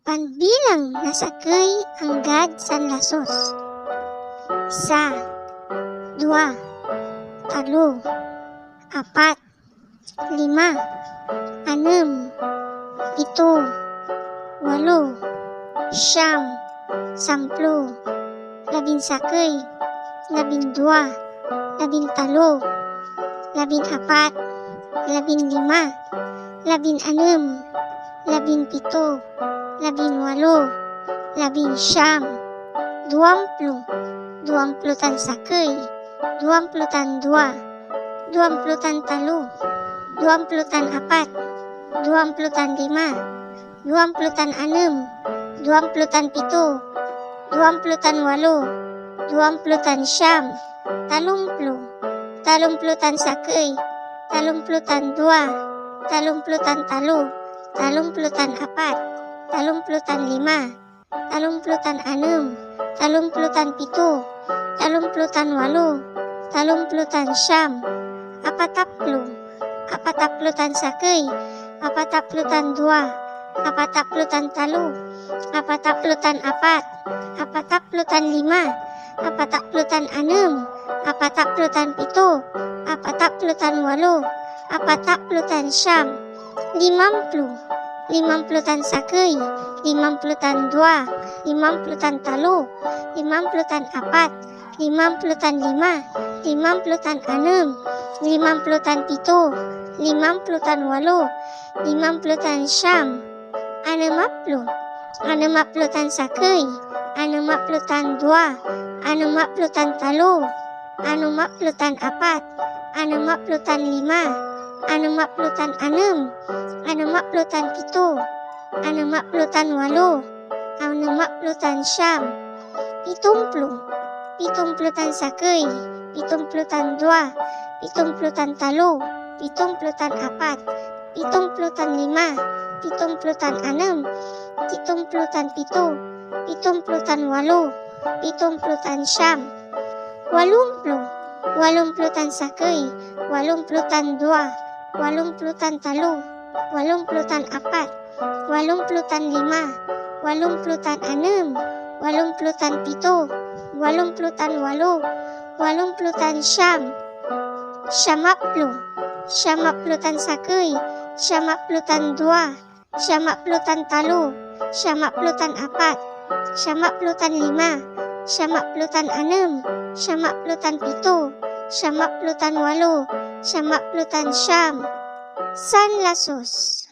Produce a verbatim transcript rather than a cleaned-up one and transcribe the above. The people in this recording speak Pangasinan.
Panbilang na sakey anggad sanlasus. Isa, dua, talo, apat, lima, anem, pito, walo, siam, samplo, labinsakey, labindua, labintalo, labinapat, labinlima, labinanem, labinpito, labinwalo, labinsiam, duamplo, duamplo tan sakey, duamplo tan dua, duamplo tan talo, duamplo tan apat, duamplo tan lima, duamplo tan anem, duamplo tan pito, duamplo tan walo, duamplo tan siam, talomplo, talomplo tan sakey, talomplo tan dua, talomplo tan talo, talomplo tan apat, talomplo tan lima, talomplo tan anem, talomplo tan pito, talomplo tan walo, talomplo tan siam, apataplo, apataplo tan sakey, apataplo tan dua, apataplo tan talo, apataplo tan apat, apataplo tan lima, apataplo tan anem, apataplo tan pito, apataplo tan walo, apataplo tan siam, limamplo, limamplo tan sakey, limamplo tan dua, limamplo tan talo, limamplo tan apat, limamplo tan lima, limamplo tan anem, limamplo tan pito, limamplo tan walo, limamplo tan siam, anemaplo, anemaplo tan sakey, anemaplo tan dua, anemaplo tan talo, anemaplo tan apat, anemaplo tan lima, anemaplo tan anem, anemaplo tan pito, anemaplo tan walo, anemaplo tan siam, pitomplo, pitomplo tan sakey, pitomplo tan dua, pitomplo tan talo, pitomplo tan apat, pitomplo tan lima, pitomplo tan anem, pitomplo tan pito, pitomplo tan walo, pitomplo tan siam, walomplo, walomplo tan sakey, walomplo tan dua, walomplo tan talo, walomplo tan apat, walomplo tan lima, walomplo tan anem, walomplo tan pito, walomplo tan walo, walomplo tan siam, siamaplo, siamaplo tan sakey, siamaplo tan dua, siamaplo tan talo, siamaplo tan apat, siamaplo tan lima, siamaplo tan anem, siamaplo tan pito, siamaplo tan walo, siamaplo tan siam, sanlasus.